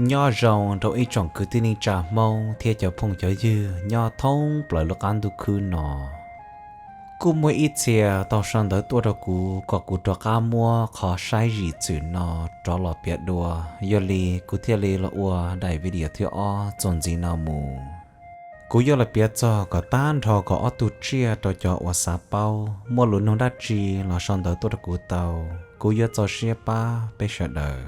Nyob zoo rau ib tsoom kwv tij neej tsa Hmoob thiab cov phooj cov ywg nyob thoob plaws lub qab ntuj khwb no. Kuj muaj ib txhia tau sau ntawv tuaj rau kuv kom kuv rov qab muab qhov saib zim txwm no rov los piav dua, yog li kuv thiaj li los ua daim video thib ob txuas ntxiv no mus. Kuv yuav los piav txog kom tag nrho kom ob tug tsiaj rau cov uas xav paub muaj lus nug dab tsi los sau ntawv tuaj rau kuv tau, kuv yuav txaus siab pab peb sawv daws.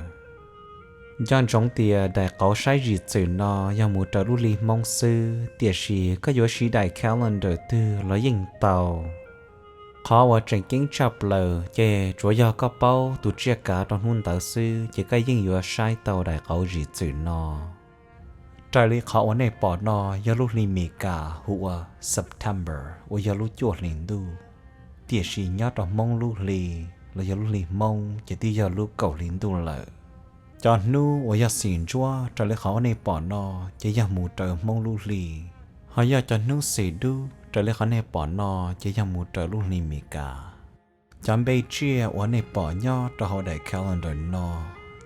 Nco ntsoov tias daim qauv saib zim txwm no yog mus raws lub hli Hmoob xwb, tiam sis koj yuav siv daim calendar twg los yeej tau. Qhov uas tseem ceeb tshaj plaws ces tsuav yog koj paub tus tsiaj kav rau hnub ntawd xwb ces koj yeej yuav saib tau daim qauv zim txwm no. Raws li qhov uas nej pom no yog lub hli Mis Kas hu ua September uas yog lub cuaj hlis ntuj, tiam sis nyob rau Hmoob lub hli los yog lub hli Hmoob ces twb yog lub kaum hlis ntuj lawm. Cov hnub uas yog xim ntsuab raws li qhov uas nej pom no ces yog mus raws Hmoob lub hli, ho yog cov hnub xim dub raws li qhov nej pom no ces yog mus raws lub hli Mis Kas. Cov npe tsiaj uas nej pom nyob rau hauv daim calendar no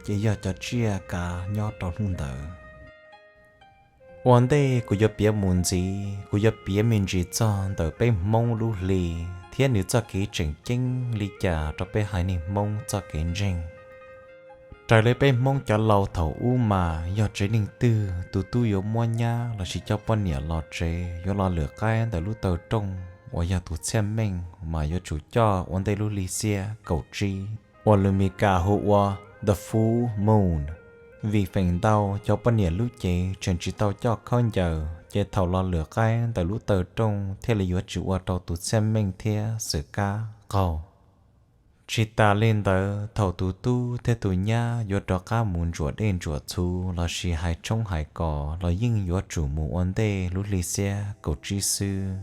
ces yog cov tsiaj kav nyob rau hnub ntawd. Ua ntej kuv yuav piav mus ntxiv, kuv yuav piav me ntsis txog ntawm peb Hmoob lub hli thiab nws txoj kev tseem ceeb li cas rau peb haiv neeg Hmoob txoj kev ntseeg. Raws li peb Hmoob cov laus thaum ub mas yog tsev neeg twg tus tub yuav muab nyab lossis coj poj niam los tsev yuav los lwm qaib ntawm lub taw rooj uas yog tus txhiaj meej mas yuav tsum coj ua ntej lub hli xiab kaum tsib uas lus Mis Kas hu ua the full moon, vim feem ntau cov poj niam lub cev tseem tsis tau coj khaub ncaws ces thaum los lwm qaib ntawm lub taw rooj thiaj li yuav tsis ua rau tus txhiaj meej thiab xwm kab qaug. Tsis tas li ntawd, thaum tus tub thiab tus nyab yuav rov qab mus ntsuam dej ntsuam txhuv lossis hais tshoob hais kos los yeej yuav tsum mus ua ntej lub hli xiab kaum tsib xwb.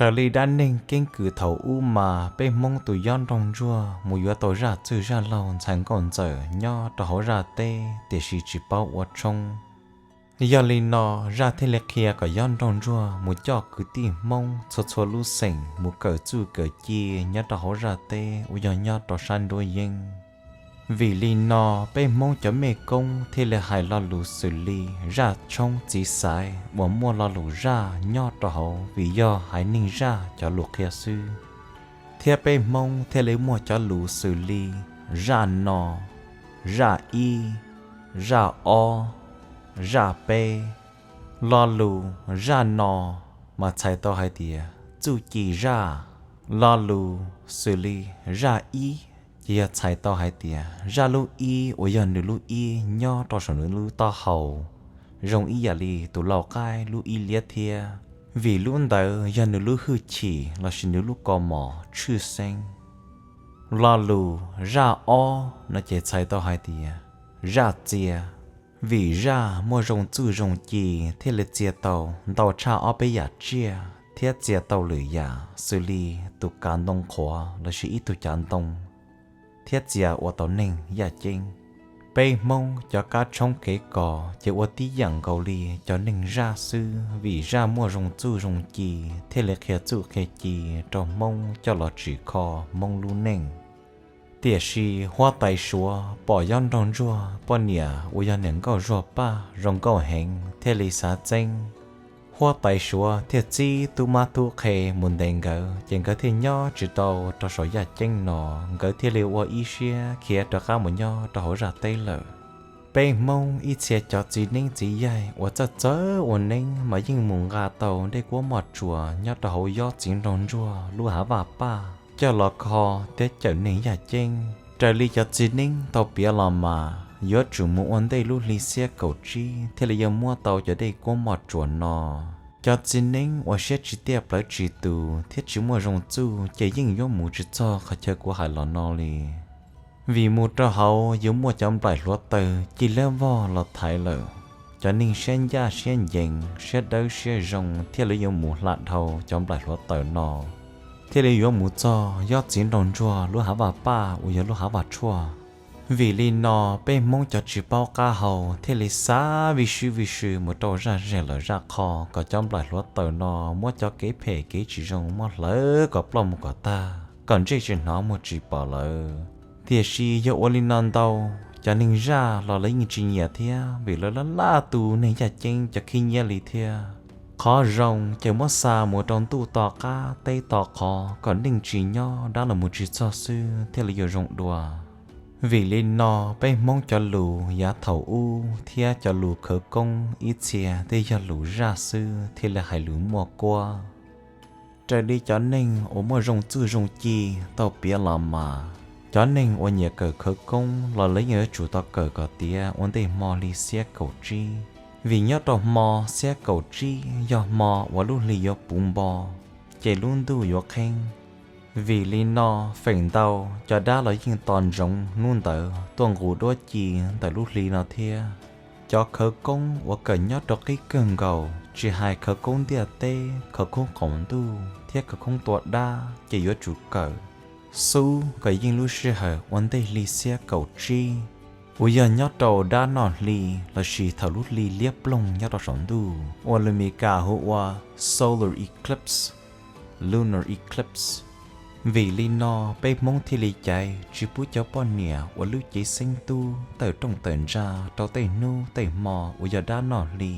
Raws li dab neeg keeb kwm thaum ub mas peb Hmoob tus yob nraug ntsuag mus yuav tau zaj txwj zaj laug ntxhais nkauj ntxawm nyob rau hauv zaj teb tiam sis tsis paub ua tshoob. Yog li no, zaj thiaj li qhia kom yob nraug ntsuag mus coj kwv tij Hmoob txhua txhua lub xeem mus kawm txuj kawm ci nyob rau hauv zaj teb uas yog nyob rau sab nruab yeeb. Vim li no, peb Hmoob cov mej koob thiaj li hais lo lus xws li zaj tshoob txiv xaiv uas muaj lo lus zaj nyob rau hauv vim yog haiv neeg zaj cov lus qhia xwb. Thiab peb Hmoob thiaj li muaj cov lus xws li zaj no, zaj ib, zaj ob, zaj peb. Lo lus zaj no mas txhais tau hais tias txuj ci zaj. Lo lus xws li zaj ib ces yog txhais tau hais tias zaj lub ib uas yog nws lub ib nyob rau saum nws lub taub hau, zoo ib yam li tus lau qaib lub ib liab thiab, vim lub ntawd yog nws lub hwj chim lossis nws lub kaus mom tshwj xeeb. Lo lus zaj ob no ces txhais tau hais tias zaj txia, vim zaj muaj zoo txuj zoo ci thiaj li txia tau ntau tshaj ob peb yam tsiaj thiab txia tau lwm yam xws li tus kav ntoo qhuav lossis ib tug cav ntoo, thiab txia ua tau neeg yaj ceeb. Peb Hmoob cov kab tshoob kev kos ces ua tib yam nkaus li cov neeg zaj xwb, vim zaj muaj zoo txuj zoo ci thiaj li qhia txuj qhia ci rau Hmoob coj los tsim kho Hmoob lub neej. Tiam sis huab tais Suav pom yob nraug ntsuag poj niam uas yog niam nkauj Zuag Paj zoo nkauj heev thiaj li xav txeeb. Huab tais Suav thiaj txib tub mab tub qhe mus ntes nkawd, ces nkawd thiaj nyob tsis tau rau saum yaj ceeb no, nkawd thiaj li ua ib siab khiav rov qab mus nyob rau hauv zaj teb lawm. Peb Hmoob ib txhia cov txiv neeb txiv yaig uas txawj txawj ua neeb mas yeej mus nqa tau dej kuab moj tsuas nyob rau hauv yob txiv nraug ntsuag lub hav vaj paj coj los kho thiab cawm neeg yaj ceeb. Raws li cov txiv neeb tau piav los mas yuav tsum mus ua ntej lub hli xiab kaum tsib thiaj li yuav muab tau cov dej kuab moj tsuas no. Cov txiv neeb uas siab tsis tiaj plawv tsis tus thiab tsis muaj zoo txuj ces yeej yuav mus tsis txog qhov chaw kuv hais los no li. Vim mus rau hauv yuav muaj cov nplaim hluav taws ci liab vog los thaiv lawm. Cov neeg siab ncaj siab ncees, siab dawb siab zoo thiaj li yuav mus hla dhau cov nplaim hluav taws no, thiaj li yuav mus txog yob txiv nraug ntsuag lub hav vaj paj uas yog lub hav vaj tshuaj. Vim li no, peb Hmoob cov tsis paub qab hau thiaj li xav vij sw vij sw mus rau zaj zej lawm zaj qho kom cov nplaim hluav taws no muab cov kev phem kev tsis zoo muab hlawv kom ploj mus kom tag, kom ntsej tsis hnov muag tsis pom lawm. Tiam sis yog ua li no ntau, Cov neeg zaj los lawv yeej tsis nyiam thiab, vim lawv laj laj tu neeg yaj ceeb cov khib nyiab li thiab. Qhov zoo ces muab xa mus rau ntuj to qab teb to qhov kom neeg tsis nyob, dab los mus tsis txog xwb thiaj li yuav zoo dua. Vim li no, peb Hmoob cov lus yav thaum ub thiab cov lus khawv koob ib txhia thiaj yog lus zaj xwb thiaj li hais lus muaj kuab. Raws li cov neeg uas muaj zoo txuj zoo ci tau piav los mas, cov neeg uas nyiam kawm khawv koob los lawv yeej yuav tsum tau kawm kom tiav ua ntej hmo hli xiab kaum tsib, vim nyob rau hmo xiab kaum tsib yog hmo uas lub hli yuav puv npo, ces lub ntuj yuav qheeb. Vim li no, feem ntau cov dab los yeej tos ntsoov hnub ntawd tuaj nqus duab ci ntawm lub hli no thiab. Cov khawv koob uas kawm nyob rau qib kawg nkaus, tsis hais khawv koob ntiaj teb, khawv koob qaum ntuj thiab khawv koob tua dab ces yuav tsum kawm xub kom yeej lub sij hawm ua ntej hli xiab kaum tsib, uas yog nyob rau dab noj hli lossis thaum lub hli liab ploog nyob rau saum ntuj uas lus Mis Kas hu ua solar eclipse, lunar eclipse. Vim li no, peb Hmoob thiaj li caiv tsis pub cov poj niam uas lub cev xeeb tub tawm rooj tawm ntsa rau tej hnub tej hmo uas yog dab noj hli,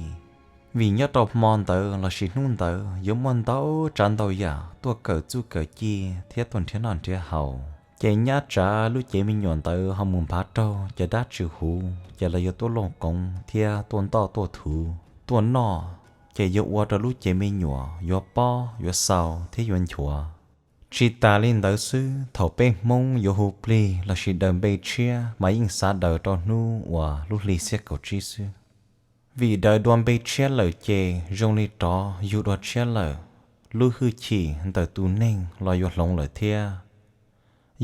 vim nyob rau hmo ntawd lossis hnub ntawd yuav muaj ntau tsav ntau yam tuaj kawm txuj kawm ci thiab tuaj nrhiav noj nrhiav haus, ces nyab tsav lub cev me nyuam ntawd ho mus nphav raug cov dab tsw huv, ces lawv yuav tuaj looj koov thiab tuaj ntoj tuaj thuv tuaj noj, ces yuav ua rau lub cev me nyuam yuav pob yuav xau thiab yuav nchuav. Tsis tas li ntawd xwb, thaum peb Hmoob yuav hu plig lossis daws npe tshiab mas yeej xav daws rau hnub uas lub hli xiab kaum tsib xwb. Vim daws dua npe tshiab lawm ces zoo li rov yug dua tshiab lawm, lub hwj chim ntawm tus neeg los yuav hloov lawm thiab.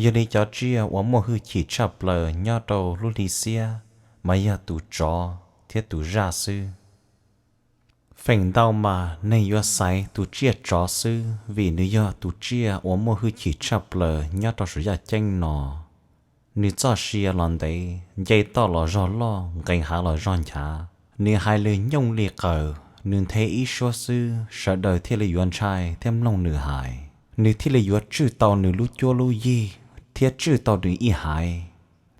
Yog li cov tsiaj uas muaj hwj chim tshaj plaws nyob rau lub hli xiab mas yog tus tsov thiab tus zaj xwb. Feem ntau mas neeg yuav xaiv tus tsiaj tsov xwb vim nws yog tus tsiaj uas muaj hwj chim tshaj plaws nyob rau saum yaj ceeb no. Nws txoj sia los ntev, nce toj los zog loj, nqes hav los zog nchav. Nws hais lus nyooj li qaws, nws nthe ib suab xwb sawv daws thiaj li yuav ntshai thiab mloog nws hais. Nws thiaj li yuav tswj tau nws lub cuab lub yig thiab tswj tau nws ib haiv.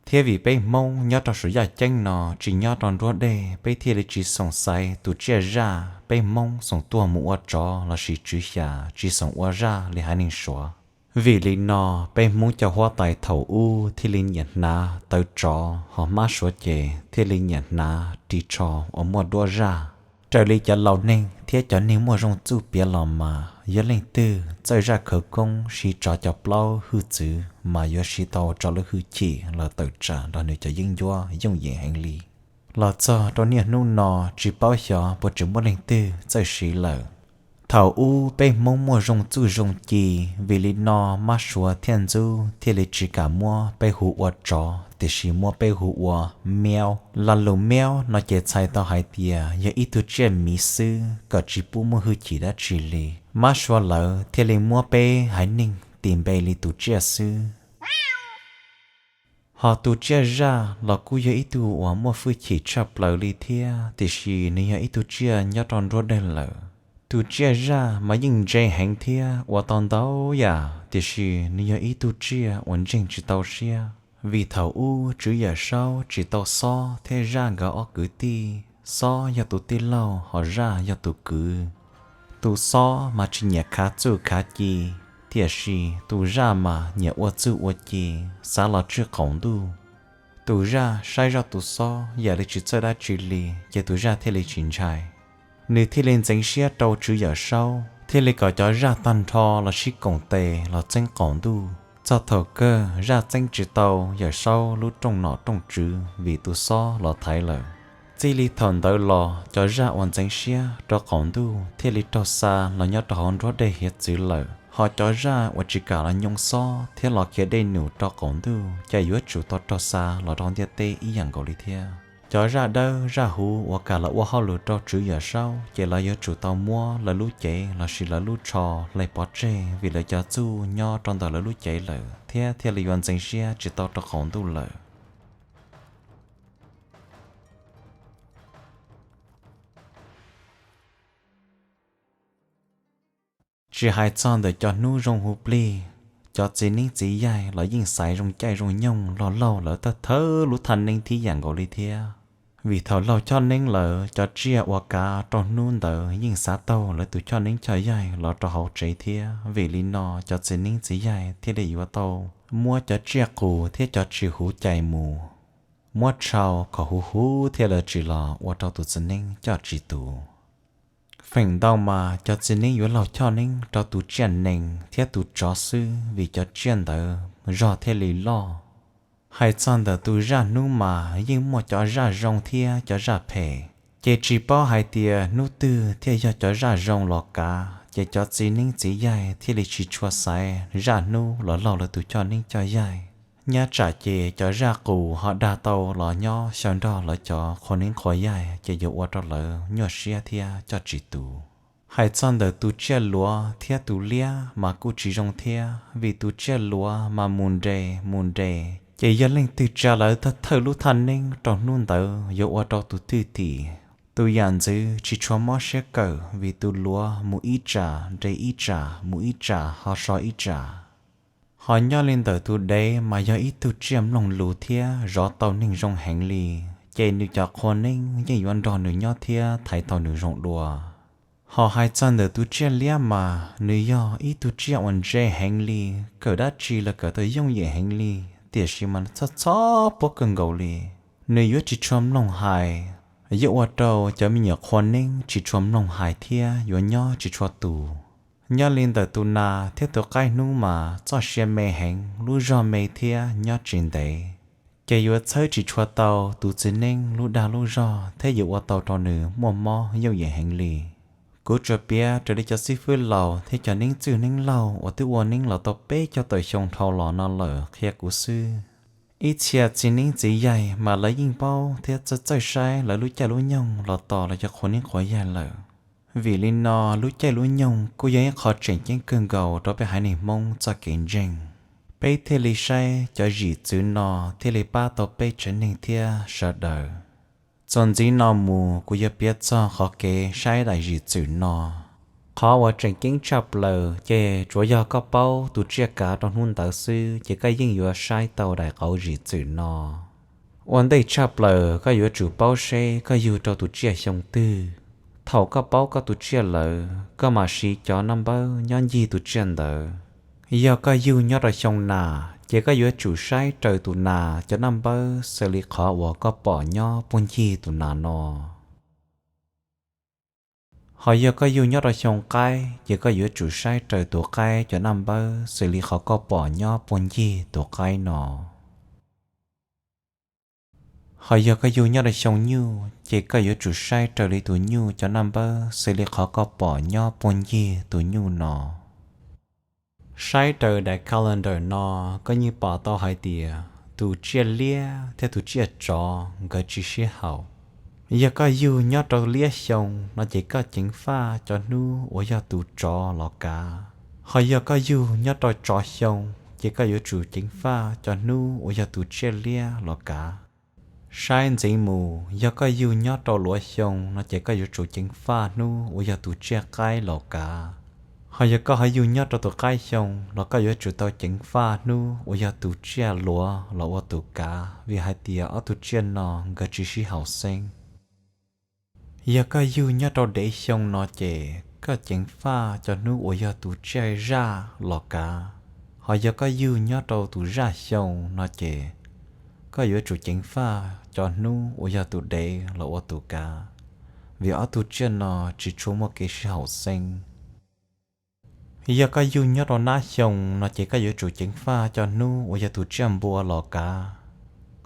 Thiab vim peb Hmoob nyob rau saum yaj ceeb no tsis nyob rau nruab dej, peb thiaj li tsis xoom xaiv tus tsiaj zaj, peb Hmoob xoom tuag mus ua tsov lossis tswv xya, tsis xoom ua zaj li haiv neeg Suav. Vim li no, peb Hmoob cov huab tais thaum ub thiaj li nyiam hnav tawv tsov, ho hmab Suav ces thiaj li nyiam hnav ris tsho uas muaj duab zaj. Raws li cov laus neeg thiab cov neeg muaj zoo txuj piav los mas, yog leej twg txawj zaj khawv koob siv tsov cov plaub hwj txwv mas yuav siv tau tsov lub hwj chim los tawm tsam nrog nws cov yeeb ncuab yooj yim heev li. Los txog rau niaj hnub no tsis paub xyov puas tseem muaj leej twg txawj siv lawm. Thaum ub peb Hmoob muaj zoo txuj zoo ci, vim li no mab Suav thiaj ntxub thiaj li tsis kam muab peb hu ua tsov, tiam sis muab peb hu ua meow. Lo lus meow no ces txhais tau hais tias yog ib tug tsiaj miv xwb kom tsis pub muaj hwj chim dab tsi li. Mab Suav lawv thiaj li muab peb haiv neeg tis npe li tus tsiaj xwb. Ho tus tsiaj zaj los kuj yog ib tug uas muaj hwj chim tshaj plaws li thiab, tiam sis nws yog ib tug tsiaj nyob rau nruab dej lawm. Tus tsiaj zaj mas yeej ntse heev thiab ua tau ntau yam, tiam sis nws yog ib tug tsiaj uas ntseeg tsis tau siab. Vim thaum ub Tswv Yawm Saub tsis tau Xob thiab Zaj nkawd ob kwv tij, Xob yog tus tij laug ho Zaj yog tus kwv. Tus Xob mas tsis nyiam khav txuj khav ci, tiam sis tus Zaj mas nyiam ua txuj ua ci, xav los tswj qaum ntuj. Tus Zaj saib zoj tus Xob yam li tsis txawj dab tsi li, ces tus Zaj thiaj li tsis ntshai. Nws thiaj li ntxeev siab rau Tswv Yawm Saub, thiaj li kom cov zaj tag nrho los sib koom tes los txeeb qaum ntuj. Txog thaum kawg Zaj txeeb tsis tau Yawm Saub lub rooj nom rooj tswv vim tus Xob los thaiv lawm. Txij li thaum ntawd los cov Zaj uas ntxeev siab rau qaum ntuj thiaj li raug xa los nyob rau hauv nruab dej hiav txwv lawm. Ho cov Zaj uas tsis kam los nyoo Xob thiab los khiav dej num rau qaum ntuj ces yuav tsum tau raug xa los rau ntiaj teb ib yam nkaus li thiab. Cov Zaj dawb Zaj huv uas kam los ua hauj lwm rau Tswv Yawm Saub ces lawv yuav tsum tau muab lawv lub cev lossis lawv lub tsho hle pov tseg, vim lawv cov txuj nyob rau ntawm lawv lub cev lawm thiab thiaj li yuav ntxeev siab tsis tau rau qaum ntuj lawm. Tsis hais txog ntawm cov hnub zoo hu plig, Cov txiv neeb txiv yaig los yeej xaiv zoo caij zoo nyoog laug laug lawv thawj thawj lub thaj neeb tib yam nkaus li thiab. Vim thaum laug choj neeb lawm, cov tsiaj ua kav rau hnub ntawd yeej xav taug lawv tus choj neeb choj yaig los rau hauv tsev thiab. Vim li no cov txiv neeb txiv yaig thiaj li yuav tau muab cov tsiaj qus thiab cov tshis huv cais mus, muab tshau kom huv huv thiaj li tsis los ua rau tus txiv neeb coj tsis tus. Feem ntau mas cov txiv neeb yuav laug choj neeb rau tus tsiaj nees thiab tus tsov xwb, vim cov tsiaj ntawd zog thiaj li loj. Hais txog ntawm tus zaj hnub mas yeej muaj cov zaj zoo thiab cov zaj phem, ces tsis paub hais tias hnub twg thiaj yog cov zaj zoo los kav, ces cov txiv neeb txiv yaig thiaj li tsis tshua xaiv zaj hnub los laug lawv tus choj neeb choj yaig. Nyob tsam ces cov zaj qus ho dag tau los nyob xyaw nrog lawv cov qhua neeb qhua yaig, ces yuav ua rau lawv nyuaj siab thiab coj tsis tus. Hais txog ntawm tus tsiaj luav thiab tus liab mas kuj tsis zoo thiab, vim tus tsiaj luav mas mus nres mus nres, ces yog leej twg tsa lawv thawj thawj lub thaj neeb rau hnub ntawd yuav ua rau tus twj tim. Tus yam ntxwv tsis tshua mob siab kawm, vim tus luav mus ib tsam nres ib tsam, mus ib tsam ho so ib tsam. Ho nyob li ntawm tus dev mas yog ib tug tsiaj mloog lus thiab zov tau neeg zoo heev li, ces nws cov qhua neeb yeej yuav nrog nws nyob thiab thaiv tau nws zoo dua. Ho hais txog ntawm tus tsiaj liab mas nws yog ib tug tsiaj uas ntse heev li, kawm dab tsi los kawm tau yooj yim heev li, tiam sis mas txhob txhob puab kawg nkaus li. Nws yuav tsis tshua mloog hais, yuav ua rau cov me nyuam qhua neeb tsis tshua mloog hais thiab yuav nyob tsis tshua tus. Nyob li ntawm tus nas thiab tus qaib hnub mas txoj sia me heev, lub zog me thiab nyob tsis ntev, ces yuav txhawb tsis tshua tau tus txiv neeb lub dag lub zog thiab yuav ua tau rau nws muaj mob yooj yim heev li. Kuv tsuas piav raws li cov xib fwb laus thiab cov neeb txwj neeb laug uas twb ua neeb los tau peb caug tawm xyoo dhau los no lawm qhia kuv xwb. Ib txhia txiv neeb txiv yaig mas lawv yeej paub thiab txawj txawj saib lawv lub caij lub nyoog los tos lawv cov qhua neeb qhua yaig lawm. Vim li no lub caij lub nyoog kuj yog ib qho tseem ceeb kawg nkaus rau peb haiv neeg Hmoob txoj kev ntseeg. Peb thiaj li saib cov zim txwv no thiaj li pab tau peb tsev neeg thiab sawv daws. Txuas ntxiv no mus kuv yuav piav txog qhov kev saib daim zim txwm no. Qhov uas tseem ceeb tshaj plaws ces tsuas yog koj paub tus tsiaj kav rau hnub ntawd xwb ces koj yeej yuav saib tau daim qauv zim txwm no. Ua ntej tshaj plaws koj yuav tsum paub seb koj yug rau tus tsiaj xyoo twg. Thaum koj paub koj tus tsiaj lawm, koj mam siv cov naj npawb nyob ncig tus tsiaj ntawd. Yog koj yug nyob rau xyoo nas, ces koj yuav tsum saib raws tus nas cov naj npawb xws li qhov uas koj pom nyob puag ncig tus nas no. Ho yog koj yug nyob rau xyoo qaib, ces koj yuav tsum saib raws tus qaib cov naj npawb xws li qhov koj pom nyob puag ncig tus qaib no. Ho yog koj yug nyob rau xyoo nyuj, ces koj yuav tsum saib raws li tus nyuj cov naj npawb xws li qhov koj pom nyob puag ncig tus nyuj no. Saib raws daim calendar no, koj yeej pom tau hais tias tus tsiaj liab thiab tus tsiaj tsov nkawd tsis sib haum. Yog koj yug nyob rau liab xyoo no ces koj ceev faj cov hnub uas yog tus tsov los kav. Ho yog koj yug nyob rau tsov xyoo, ces koj yuav tsum ceev faj cov hnub uas yog tus tsiaj liab los kav. Saib ntxiv mus, yog koj yug nyob rau luav xyoo no ces koj yuav tsum ceev faj hnub uas yog tus tsiaj qaib los kav. Ho yog koj ho yug nyob rau tus qaib xyoo los koj yuav tsum tau ceev faj hnub uas yog tus tsiaj luav los ua tus kav, vim hais tias ob tug tsiaj no nkawd tsis sib haum xeeb. Yog koj yug nyob rau dev xyoo no ces koj ceev faj cov hnub uas yog tus tsiaj zaj los kav. Ho yog koj yug nyob rau tus zaj xyoo no ces koj yuav tsum ceev faj cov hnub uas yog tus dev los ua tus kav, vim ob tug tsiaj no tsis tshua muaj kev sib haum xeeb. Yog koj yug nyob rau nab xyoo no ces koj yuav tsum ceev faj cov hnub uas yog tus tsiaj npua los kav.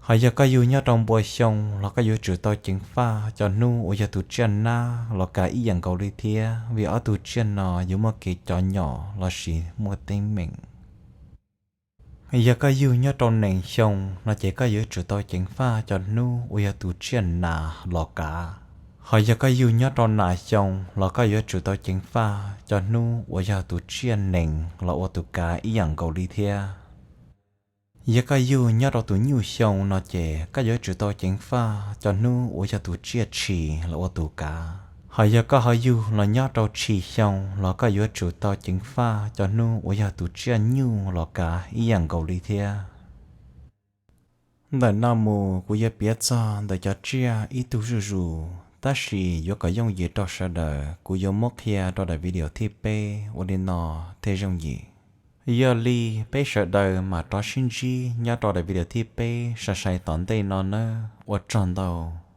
Ho yog koj yug nyob rau npua xyoo los koj yuav tsum tau ceev faj cov hnub uas yog tus tsiaj nab los kav ib yam nkaus li thiab, vim ob tug tsiaj no yuav muaj kev cov nyom lossis muaj teeb meem. Yog koj yug nyob rau nees xyoo no ces koj yuav tsum tau ceev faj cov hnub uas yog tus tsiaj nas los kav. Ho yog koj yug nyob rau nas xyoo los koj yuav tsum tau ceev faj cov hnub uas yog tus tsiaj nees los ua tus kav ib yam nkaus li thiab. Yog koj yug nyob rau tus nyuj xyoo no ces koj yuav tsum tau ceev faj cov hnub uas yog tus tsiaj tshis los ua tus kav. Hos yog koj ho yug los nyob rau tshis xyoo los koj yuav tsum tau ceev faj cov hnub uas yog tus tsiaj nyuj los kav ib yam nkaus li thiab. Ntawm no mus kuv yuav piav txog ntawm cov tsiaj ib tug zuj zus, tab sis yuav kom yooj yim rau sawv daws kuv yuav muab qhia rau daim video thib peb ua li no thiaj yooj yim. Yog li peb sawv daws mam rov sib ntsib nyob rau daim video thib peb sai sai tom ntej no nawb. Ua tsaug ntau.